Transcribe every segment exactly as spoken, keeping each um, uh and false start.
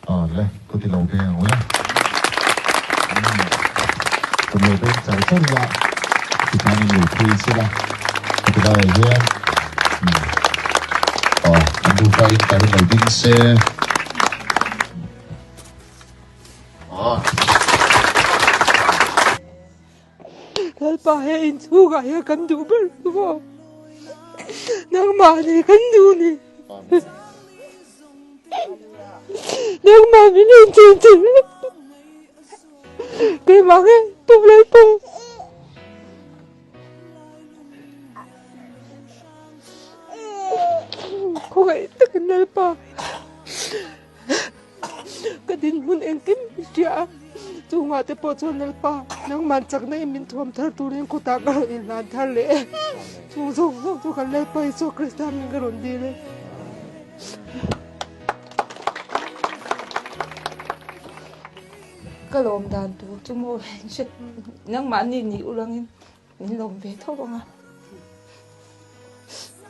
Aw, le, kut ti lo ve ang le. Kut lo ve char char la. Ti kan lo pui si la. Kut lo ve. Aw, an du ka in ka lo ding se. Aw. Lalpa, he inchuk a hin kan duh ber chu. Nangma ni kan duh ni. Nangma mi ni chin chin. Keima he tu Lalpa. Khawngai takin Lalpa. Ka dinhmun engkim hria. Chuonga te pawh chuan Lalpa, nangman chakna in min thuam thar turin kutah ka rawn inhlan thar leh. Chung zawng zawng chu kan Lalpa Isua Krista hmingin ka rawn dil e. Ka lawm dan tur chu maw, nangmahni ni ulangin min lawm ve tho ang a.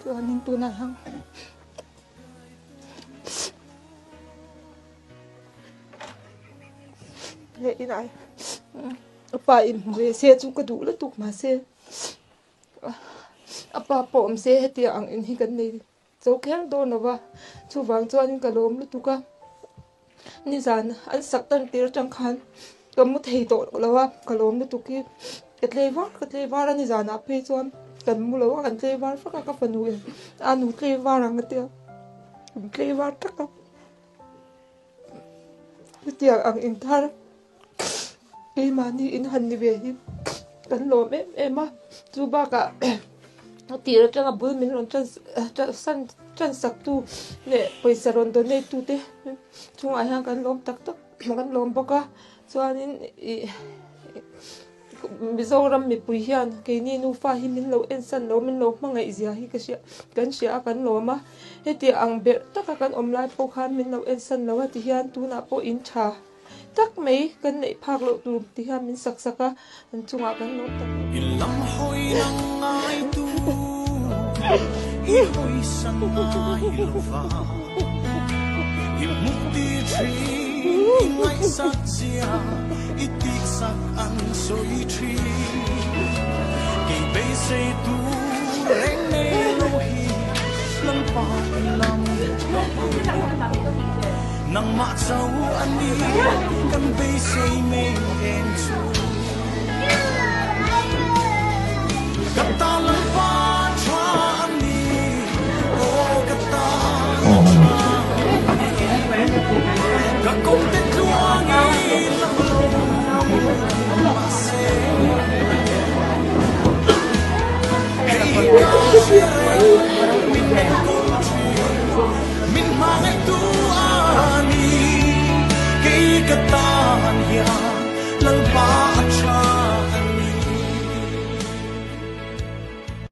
Chuanin tunah hian le in ai, a pa inhmu ve se chu ka duh lutuk, mahse, a pa pawh awm se, hetia ang in hi kan nei zo kher dawn lo va. Chuvang chuanin ka lawm lutuk a. Nizan an sak tan tir aṭang khan ka mu thei tawh lo a, ka lawm lutuk hi. Ka tlei var, ka tlei var a, nizanah phei chuan kan mu lo a, kan tlei var vak a, ka fanu in, "A nu tlei var ang," a ti a. Kan tlei var tak a. Hetiang ang in thar keimahni in han ni ve hi kan lawm em em a. Chu bakah a tir aṭanga bul min rawn ṭan, ṭan, san, ṭan saktu leh pawisa rawn donate tu te chungah hian kan lawm tak tak, kan lawm bawk a. Chuanin i, Mizoram mipui hian keini nufa hi min lo ensan lo, min lo hmangaih zia hi ka hria, kan hria a, kan lawm a. Hetiang berh taka kan awm lai pawh khan min lo ensan lo a, ti hian tunah pawh in ṭha tak mai kan neih phak loh tur ti hian min sak sak a, an chungah kan lawm tak. I lam hawina ngaitu, i hawisan ngai lova, i hmuh tir ṭhin, i ngaihsak zia, i tiksak an sawi ṭhin. Kei beisei tur reng nei lo hi, Lalpa i lam. Nangmah chau a ni, kan beisei mai em chu.